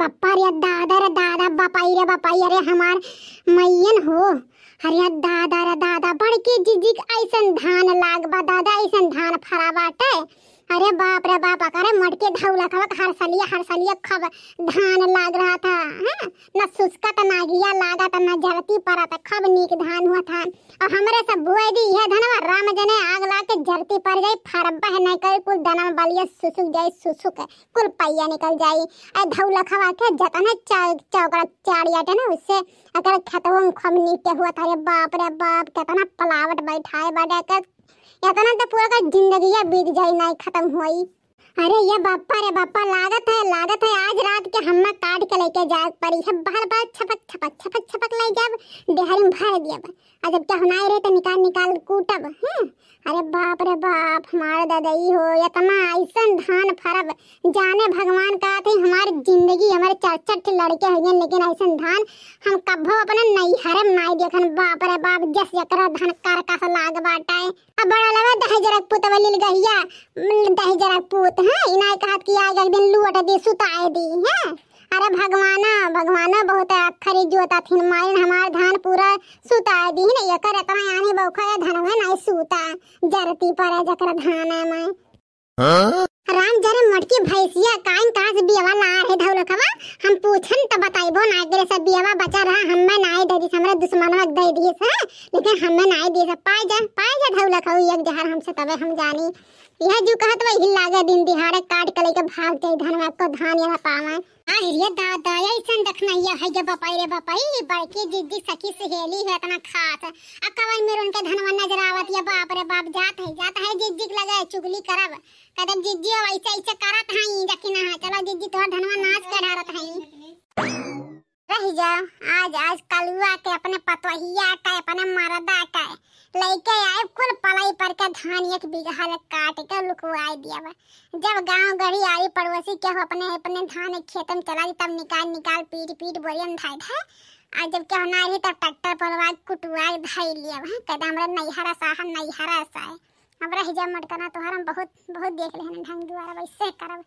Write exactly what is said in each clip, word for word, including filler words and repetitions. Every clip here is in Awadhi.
अप्पा रे दादा रे दादा, बपाई रे बपाई, अरे हमार मइयन हो। अरे दादा रे दादा, बड़की जिज्जी के अइसन धान लाग बा दादा, अइसन धान फरा बाटे। अरे बाप रे बाप, अरे मटके धौलखवा के हर सलिया, हर सलिया खब धान लाग रहत है, हैं? न सुस्कत नागिया लागत, न जरती परत, खब नीक धान हुआ था। और हमरे सब बुआई दी यह धनवा, राम जने आग ला के जरती पर जाई, फरबह नहीं करी, कुल दनवा बलिया सुसुक जाई, सुसुक कुल पइया निकल जाई। ए धौलखवा के जतने चा-, चौकड़ा चाड़िया टे ना, उससे अगर खेतवा में खूब नीक के हुआ था। अरे बाप रे बाप, कितना पलावट बैठाए बाटे, एकर इतना तो पूरा का जिंदगिया बीत जाई, नाई खत्म होई। अरे ये बप्पा रे बप्पा, लागत है, लागत है आज रात के हम्मा काट के लेके जाए परी। सब बार बार छपक छपक, छपक छपक ले जाब, डेहरी में भर दियब। आ जब केहू नाई रहे तो निकाल निकाल कूटब, हैं? अरे बाप रे बाप, हमार ददई हो, इतना अइसन धान फरब, जाने भगवान का थे हमार जिंदगी, हमारे चार चार ठे लड़के हो गए, लेकिन अइसन धान हम कभो अपने नैहरे में नाई देखन। बाप रे बाप, जस एकरा धान करकस लाग बाटे। अब बड़ा लगा दहेज रख पुतवा लील गहिया, दहेज रख पुत, हैं? इनाय कहत कि आज एक दिन लूट दी, सुताए दी, हैं? अरे भगवाना, भगवाना बहुत अखरी जोता थिन, मारिन हमार धान पूरा सुताए दी न, एकर इतना यानी बौखा है, धनवे नाई सूता, जरती परे जकर धान है मैं। हाँ? राम जरे मटकी भैंसिया, काइन कहाँ से बियावा ला रहे धौलखवा? हम पूछन त बताइबो ना, एकरे सब बियावा बचा रहा, हमें नाई दे दिस, हमरे दुश्मनवा के दे दिस, हैं? लेकिन हमें नाई दिस, पाए जा, पाए जा धौलखवा एक जहर हमसे, तबे हम जानी। यह जो कहत वही लागे दिन दिहाड़े काट के लेके भाग जाई धनवा को धान यहाँ पावे। अरे दादा, अइसन देखनैया है ये बपाई रे बपाई, बड़की जिज्जी सखी सहेली है इतना खास। आ कवन मेर उनके धनवा नजर आवत या, बाप रे बाप, जात है, जात है जिज्जी के लगे चुगली करब। कदम जिज्जी अब ऐसे ऐसे करत हई, जखी ना है, चलो जिज्जी तोहर धनवा नाच के ढारत हई। रह जा, आज, आज कलुआ के, अपने पतोहिया के, अपने मरदा के लइके आए कुल पलाई पर के धान एक बीघा ले काट के लुकवाए दिया बा। जब गांव गढ़ी आड़ी पड़ोसी केहू अपने, अपने धान एक खेत में चला दी, तब निकाल, निकाल, पीट, पीट बोरिया में धाए धाए। आ जब केहू ना रही, तब ट्रैक्टर पर आवाज कुटुआ धाई लिया बा। कहते हमरे नैहरा सा है, नैहरा सा है। अब रह जा मटकना तोहर, हम बहुत, बहुत देख लेहन ढंग दुआरा वैसे करब।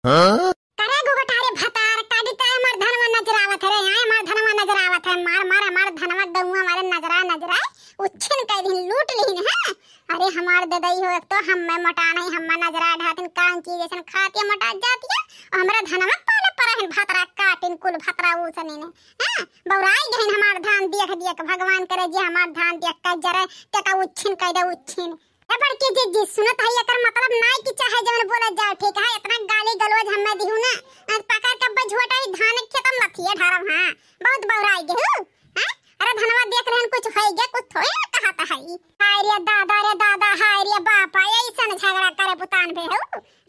हाँ? करे घुघटारे भतार, काटी ताए हमार धनवा नजरावत है रे, आए हमार धनवा नजरावत है, मार, मार हमार धनवा गौवा मारे नजरा, नजरा, उच्छिन कइ लिहिन, लूट लिहिन, हैं? अरे हमार ददई हो, एक तो हम मैं मोटा नहीं, हम मैं नजरा ढातिन, कांची जैसन खातिया मोटा जातिया, और हमरा धनवा पाले पर हन भतरा काटिन, कुल भतरा उसनिन, हैं? बौराई गहिन हमार धान दियक दियक, भगवान करे जे हमार धान दियक का जरे, ते का उच्छिन कइ दे उच्छिन। ए बड़की जिज्जी, सुनत हई, एकर मतलब नाई कि चाहे जवन बोलत जाओ, ठीक है? इतना गाली गलौज हमें दिहू ना, आज पकड़ के अब्बे झोटा ई धान के खेतम लथिए ढारब, हाँ? बहुत बौराई गेहू, हैं? अरे धनवा देख रहन, कुछ होई गे, कुछ थोड़ी ना कहत हई। हाय रे दादा रे दादा, हाय रे बापा, ऐसन झगड़ा करे पुतान भे हो।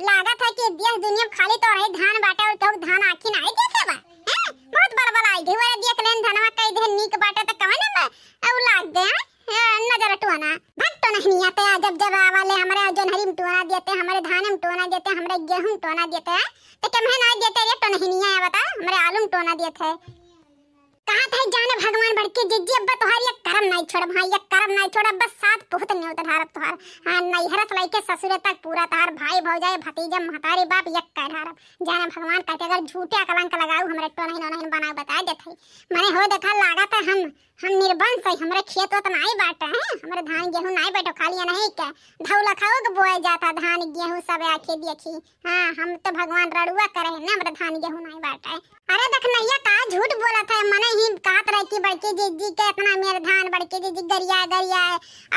लागत है कि देश दुनिया में खाली तोरही धान बाटे और केहू धान आँखी नाई देखे बा, हैं? बहुत बड़बड़ाई गेहू। अरे देख लेन धनवा कई देहन नीक बाटे त कवन में औ लाग गए, हैं? ए, नजर टोना, भग टोनहनिया ते आ, जब जब आवाले हमरे जोन्हरी में टोना देते, हमरे धान में टोना देते, हमरे गेहूं में टोना देते, हैं? ते कम्हे ना देते रे टोनहनिया, बता, हमरे आलू में टोना देते। कहा थे जाने भगवान बड़की जिज्जी, अब्बा तोहार ये करम नाई छोड़ब, हाँ, ये करम नाई छोड़ब, बस सात पुहत न्योत ढारब तोहार। हाँ, नैहर से लइके ससुरे तक पूरा तोहार भाई भौजाई भतीजा महतारी बाप ये कह ढारब। जाने भगवान कहते अगर झूठे कलंक लगाऊ हमरे टोनही नोनही बनाऊ बता देत है। मने हो देखा लागत है हम हम निर्वंश है, हमरे खेत ओत नाई बाटे, हैं? हमरे धान गेहूं नाई बाटे, खाली नहीं के धौलखवा के बोए जाता धान गेहूं सब आखे देखी। हाँ, हम तो भगवान रड़ुआ करे हैं ना, हमरे धान गेहूं नाई बाटे। अरे देख नैया का झूठ बोलत है, मने ही कहत रहे कि बड़की जिज्जी के इतना मेर धान, बड़की जिज्जी गरिया गरिया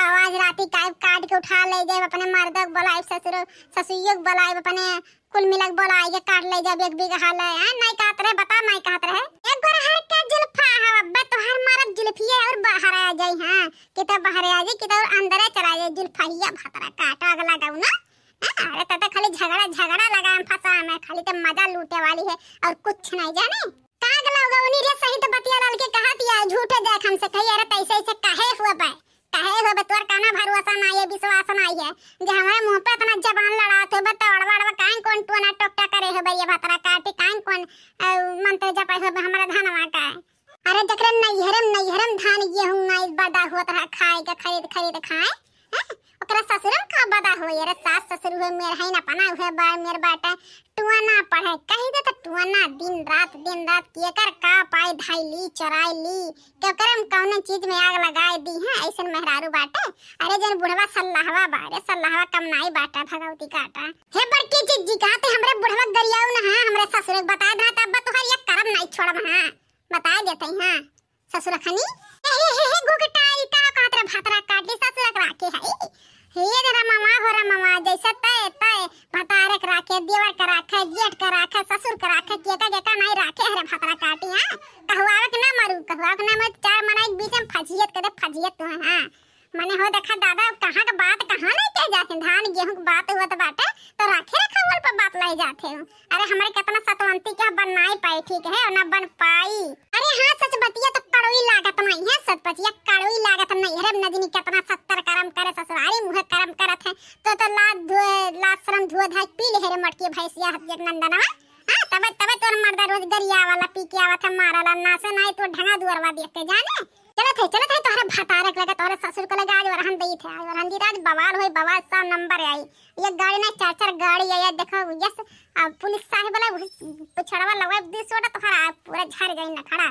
आवाज राती काट काट के उठा ले जाए, अपने मर्द के बोलाए, ससुर ससुइयो के बोलाए, अपने कुल मिला के बोला, आइए काट ले जब एक बीघा ले, हैं? नहीं कहत रहे, बता, नहीं कहत रहे। एक बार हर का जुल्फा है, अब्बा तोहर मारब जुल्फिया और बाहर आ जाई, हाँ? कि तो बाहर आ जाई, कि तो और अंदर चला जाई, जुल्फहिया भतरा काट अगला गौना। हाँ? अरे तो, तो खाली झगड़ा, झगड़ा लगा हम फंसा में, खाली तो मजा लूटे वाली है और कुछ नहीं जाने। काग लगौनी रे, सही तो बतिया लाल के कहत या, झूठे देख हमसे कही, अरे तैसे ऐसे काहे हुआ बा? काहे हो बे, तोर काना भरोसा नाई है, विश्वास नाई है, जे हमारे मुंह पे इतना जबान लड़ात हो बे, तो अड़वा अड़वा काहे कौन टोना टोकटा करे हो बे, ये भतरा काटी काहे कौन, अ, मंत्र जपे हो बे हमारे धनवा का? अरे जकरे नैहरम, नैहरम धान गेहूं नाई बदा होत रहा खाए के, खरीद खरीद खाए, हैं? अरे ससुरम का बदा होई, अरे सास ससुर हुए मेर है ना, अपना हुए बा-, मेर बाटे। टुअना पढ़े कही दे तो टुअना दिन रात, दिन रात केकर का पाई धाई ली, चोराई ली, केकरे में कौने चीज में आग लगाए दी है, ऐसन मेहरारू बाटे। अरे जन बुढ़वा सल्लाहवा बा, अरे सल्लाहवा कम नाई बाटा, भगवती काटा। हे बड़की जिज्जी, कहा ते हमरे बुढ़वा गरियाऊ ना है, हमरे ससुर के बता दे, तब तोहर एक करम नाई छोड़ब, हाँ, बता देते हैं। ससुर खनी, ए, हे, हे, हे, घुघटाई का कहत रे, भतरा काटी ससुर के राखे है। हे रे रमवा हो रमवा, जैसे तय, तय, भतारे के राखे, देवर के राखे, जेठ के राखे, ससुर के राखे, केका, केका नाई राखे, हरे भतरा काटी, हाँ? कहुआवे के ना मरू, कहुआवे के ना मरू, चार मनाई के बीच में फजियत करे, फजियत तू, हाँ? मने हो देखा दादा, कहाँ के बात कहाँ ले के जाते, धान गेहूं के बात हुआ तो बाटे, तो राखे रखावल पर बात लाई जाते हो। अरे हमरे कितना सतवंती के बन नाई पाई, ठीक है, ना बन पाई। अरे हाँ, सच बतिया तो कड़वी लागत नहीं है, सच बतिया कड़वी लागत नहीं है। अरे नजनी कितना सत्तर करम करे ससुरारी मुँहे करम करत है, तो, तो लाज धुए, लाज शरम धुए धाय पी ले रे मटकी भैंसिया हथियत नंदनवा। हाँ, तबे, तबे तोर मर्दा रोज गरिया वाला पी के आवत है, मारा ला नासे नहीं तो ढंगा दुअरवा देख के जाने। चलत है, चलत है, तोहरे भतारे के लगे, तोहरे ससुर के लगे आज वरहन देई थे, आज वरहन दी, आज बवाल होई, बवाल सौ नंबर आई। ये गाड़ी नहीं, चार चार गाड़ी आई, देखो, यस, अब पुलिस साहब वाला उस पिछड़वा लगवा दी सोटा, तोहरा पूरा झर गई ना खड़ा।